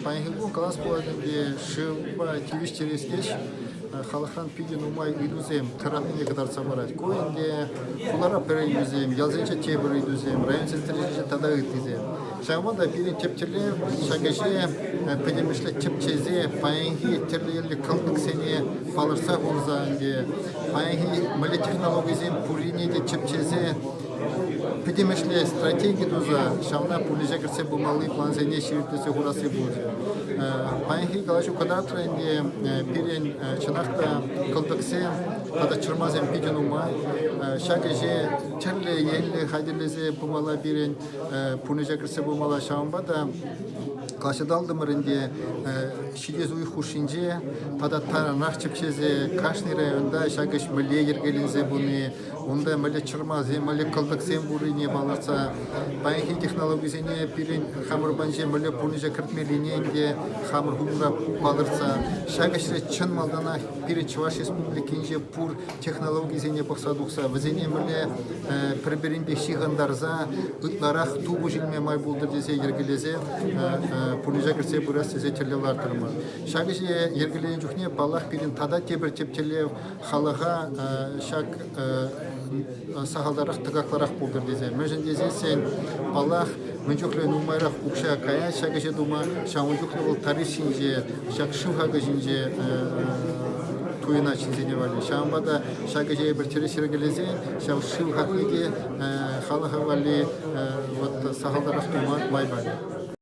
Паянхи кун калас пулать ӗнтӗ, шывпа тивӗҫтерес ӗҫ халӑхран питӗ нумай ыйтусем тӑратнине кӑтартса парать. Ку ӗнтӗ хулара пӗр ыйтусем, ялсенче тепӗр ыйтусем, район центрӗсенче тата ыттисем. Ҫавӑнпа та пирӗн тӗп тӗллев ҫак ӗҫе пӗтӗмӗшле тӗпчесе паянхи тӗрлӗ енлӗ кӑлтӑксене палӑртса хурса ӗнтӗ паянхи мӗнле технологисем пуррине те тӗпчесе пӗтӗмӗшле стратеги туса ҫавна пурнӑҫа кӗртсе пымалли плансене ҫирӗплетсе хурасси пулчӗ. Паянхи калаҫу кӑтартрӗ ӗнтӗ пирӗн чӑнах та кӑлтӑксем тата чӑрмасем питӗ нумай. Ҫак ӗҫе тӗрлӗ енлӗ хатӗрлесе пымалла пирӗн, пурнӑҫа кӗртсе пымалла. Ҫавӑнпа та калаҫаталтӑмӑр ӗнтӗ ҫитес уйӑх хушшинче тата таранах тӗпчесе кашни районта ҫак ӗҫ мӗнле йӗркеленсе пыни, Унта мӗнле чӑрмавсем, мӗнле кӑлтӑксем пуррине палӑртса, паянхи технологисене пирӗн хамӑр патӗнче мӗнле пурнӑҫа кӗртмеллине ӗнтӗ хамӑр хумра палӑртса, ҫак ӗҫре чӑн малтанах пирӗн Чӑваш Республикинче пур технологисене пӑхса тухса, вӗсене мӗнле пӗр-пӗринпе ҫыхӑнтарса ытларах тупӑш илме май пултӑр тесе йӗркелесе пурнӑҫа кӗртсе пырас тесе тӗллев лартрӑмӑр. Ҫак ӗҫе йӗркеленӗ чухне, паллах, пирӗн тата тепӗр тӗп тӗллев халӑха ҫак сахалтарах тӑкаклӑрах пултӑр тесе. Мӗншӗн тесессӗн, паллах, мӗн чухлӗ нумайрах укҫа каять ҫак ӗҫе тума, ҫавӑн чухлӗ вӑл тариф ҫинче, ҫак шыв хакӗ ҫинче туйӑнать ҫынсене валли. Ҫавӑнпа та ҫак ӗҫе эпир тӗрӗс йӗркелесен, ҫав шыв хакне те халӑха валли вот сахалтарах тума май парӗ.